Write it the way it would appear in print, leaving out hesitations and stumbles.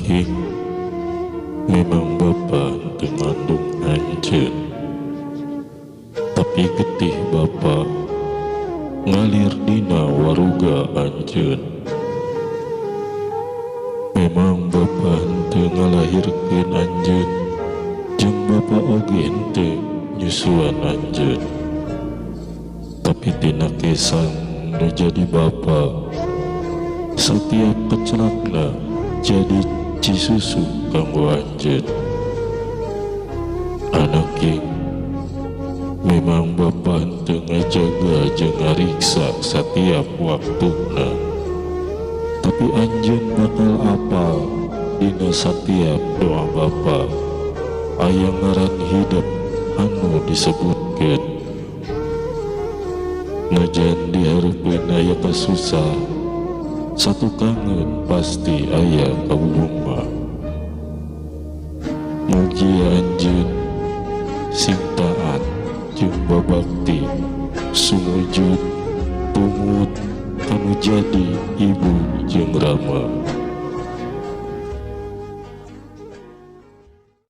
King, memang Bapa teu ngandung anjeun, tapi getih Bapa ngalir dina waruga anjeun. Memang Bapa henteu ngalahirkeun anjeun, jeung Bapa oge henteu nyusuan anjeun, tapi tina kesang nu jadi Bapa, setiap kecelakna jadi cisusu kanggo anjeun. Anak King, memang Bapa henteu ngajaga jeung ngariksa setiap waktuna, tapi anjeun bakal apal dina satiap doa Bapa aya ngaran hidep anu disebutkeun. Najan dihareupeun aya kasusah, satukangeun pasti aya kabungah. Mugia anjeun sing taat jeung babakti sumujud tumut kanu jadi ibu jeung rama.